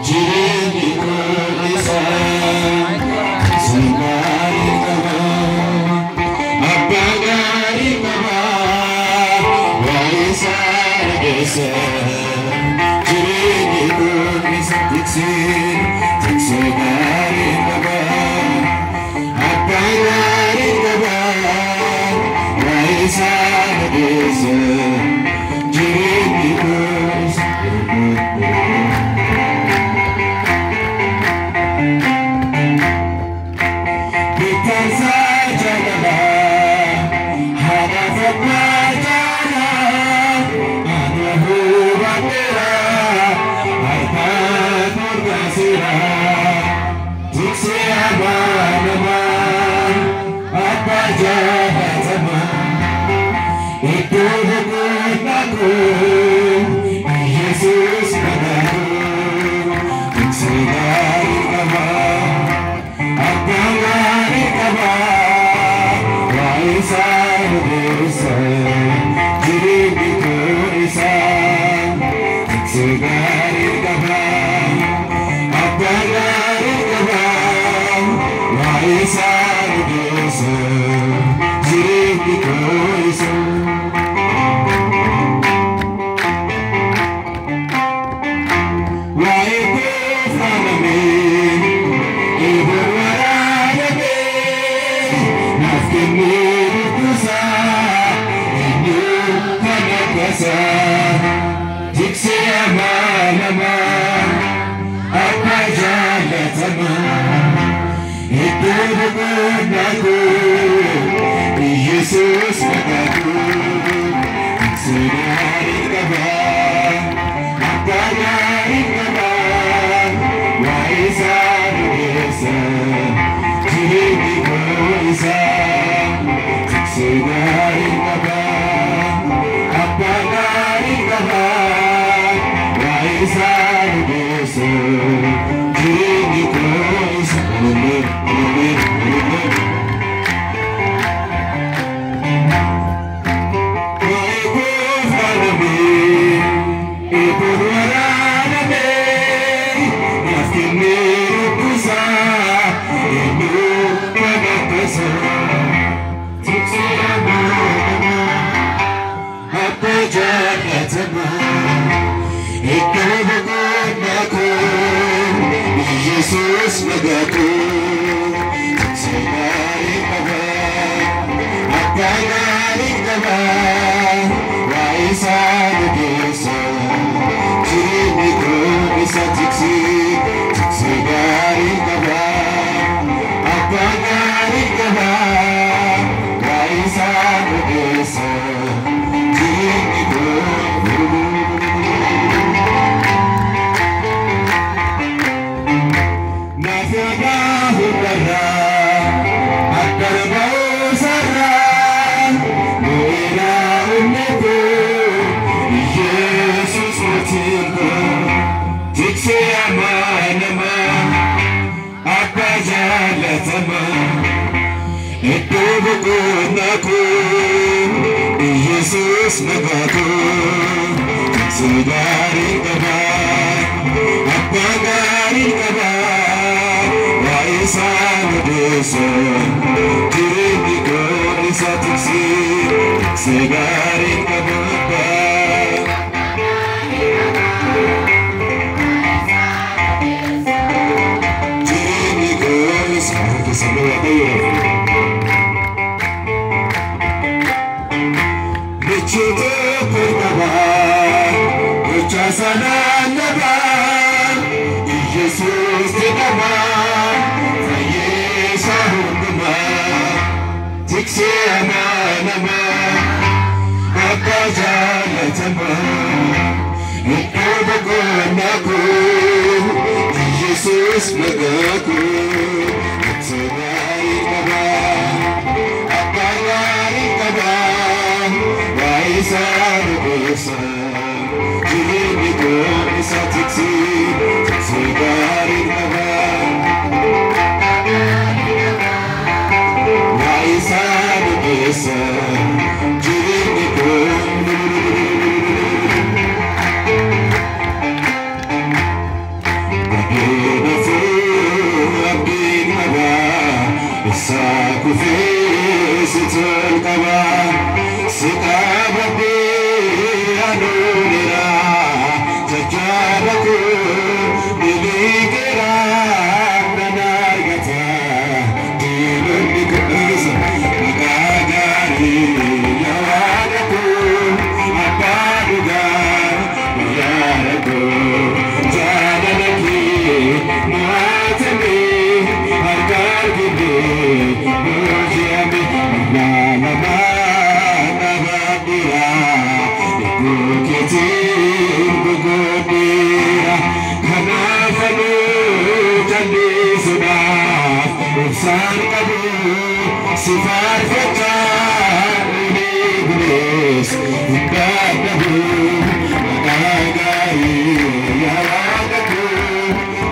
Jireenyi koo. keessaan qabu si faarfachaa bulees hin dadhabu. Maqaa gaarii yaa Waaqa koo,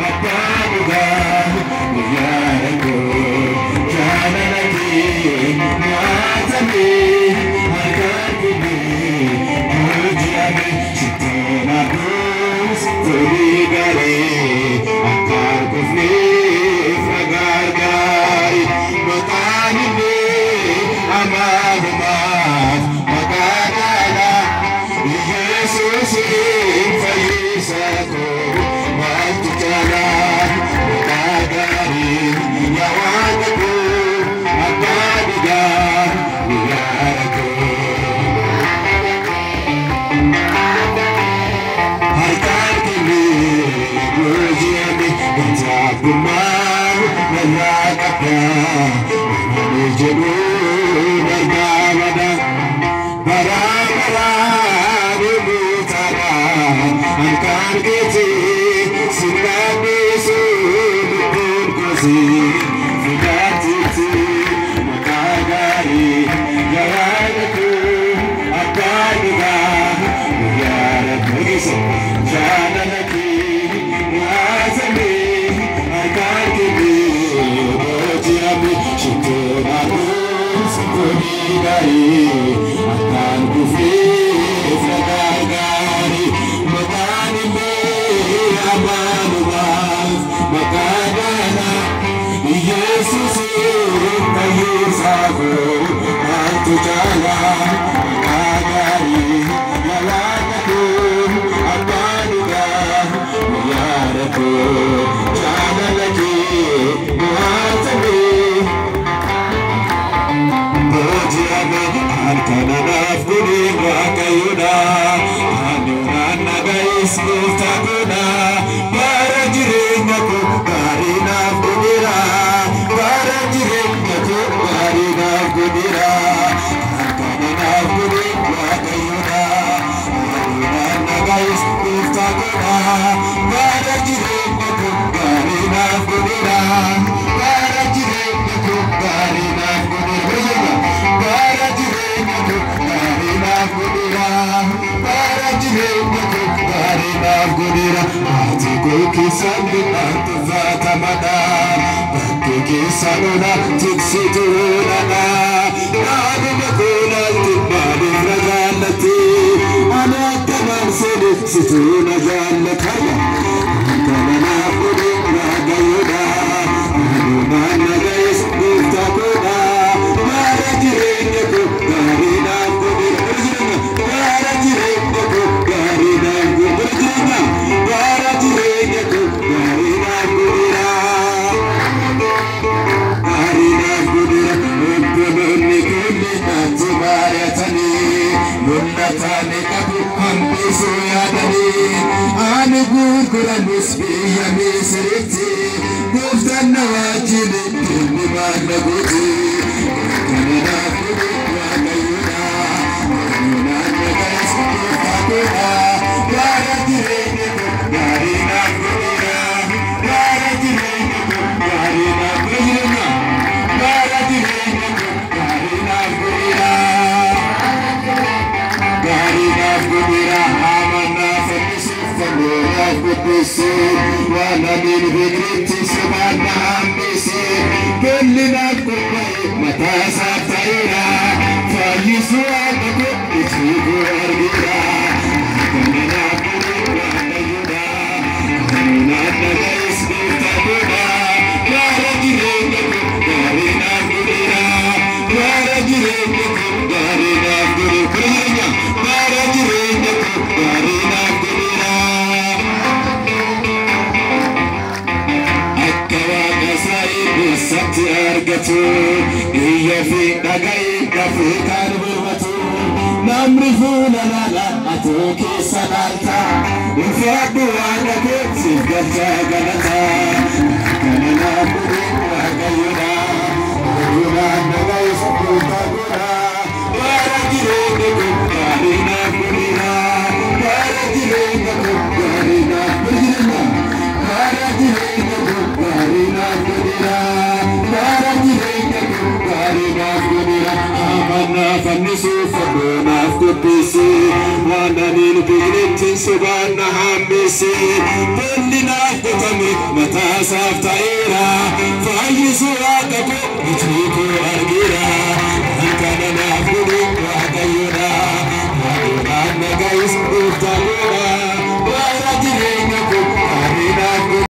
abbaa dhugaa guyyaa rakkoo, jaalala kee nyaatamee harkaan kennee booji'ame. Shittoon arguus tolii gaarii akka arguufneef ragaa gaarii. Maqaan inni amaanumaaf maqaa caalaa, Yesuus fayyisaa koo maaltu caalaa? Maqaa gaarii yaa Waaqa koo, abbaa dhugaa guyyaa rakkoo. Harkaan kennee booji'ame gachaabummaa narraa qabdaa, namni jedhu narraa bada. Baraa baraa deemutaadha harkaan keetii sinnaannisu lubbuun kosi fidaatitti. Maqaa gaarii yaa Waaqa koo, abbaa dhugaa guyyaa rakkoo keessa, jaalala kee nyaatamee harkaan kennee booji'ame. Shittoon arguus tolii gaarii akkaan kufeef ragaa gaarii. Maqaan illee amaanumaaf maqaa gaalaa, Yesuus fayyisaa koo maaltu caalaa? Maqaa gaarii yaa Waaqa koo, abbaa dhugaa guyyaa rakkoo, jaalala kee mo'atamee booji'ame. Harka nanaaf godhe Waaqayyoodha. Ani waan nagayis gooftaa godha. Bara jireenya koo gaarii naaf godheera. Bara jireenya koo gaarii naaf godheera. Harka nanaaf godhe Waaqayyoodha. Ani waan nagayis gooftaa godha. Bara jireenya koo gaarii naaf godheera. Bara jireenya koo gaarii naaf godheera. Bara jireenya koo gaarii naaf godheera. Bara jireenya koo gaarii naaf godheera. Ati koo keessaan midhaan tuffatamaadha. Bakkee keessaan ola tiksitu oolaadha. Naanuma koo laalti maaliif na jaallatti? Ani akkanaan seene situu na jaallata. Kana naaf godhe Waaqayyoodha. Anumaan na ga'es gooftaa koodha. Bara jireenya koo gaarii naaf godhe. Bara jireenya koo gaarii naaf godhe. Bara jireenya koo gaarii naaf godheera. Gaarii naaf godheera. Obboloonni kunneen natti mari'atanii mul'ataani qabu hambisuu yaadanii. Ani gurguramus biyya Misiritti gooftaan na wajjin inni maal na gooti? Kana naaf godhe Waaqayyoodha. Anumaan na ga'es gooftaa koodha. Bara jireenya koo gaarii naaf godheera. Bara jireenya koo gaarii naaf godheera. Bara jireenya koo gaarii naaf godheera. Gaarii naaf godheera. Amanaa fannisuuf fannoo naaf qopheesse. Waan ani hin beeknetti sobaan na hambise. Tolli naaf qophaa'e mataa isaaf ta'eera. Fayyisuu Waaqa koo ijji koo argeera. Kana naaf godhe Waaqayyoodha. Anumaan na ga'es gooftaa koodha. Bara jireenya koo gaarii naaf godheera. Bara jireenya koo gaarii naaf godhe. Bara jireenya koo gaarii naaf godheera. Akka Waaqa Israa'el eessatti argatu? Iyya fi dhaga'ee dafee kan birmatu. Namni fuula laala atoo keessa laalta. Ulfaadhu Waaqa koo siif galcha galata. Kana naaf godhe Waaqayyoodha. Anumaan na ga'es gooftaa koodha. Bara jireenya koo gaarii naaf godheera. Bara jireenya koo gaarii naaf godheera. Bara jireenya koo gaarii naaf godheera. Bara qopheesse, waan ani hin beeknetti sobaan na hammeesse. Bolli naaf qotame mataa isaaf ta'eera, fayyisuu Waaqa koo ijji koo argeera. Waan kana naaf godhe Waaqayyoodha, Waaqayyoodhaan na ga'es gooftaa koodha.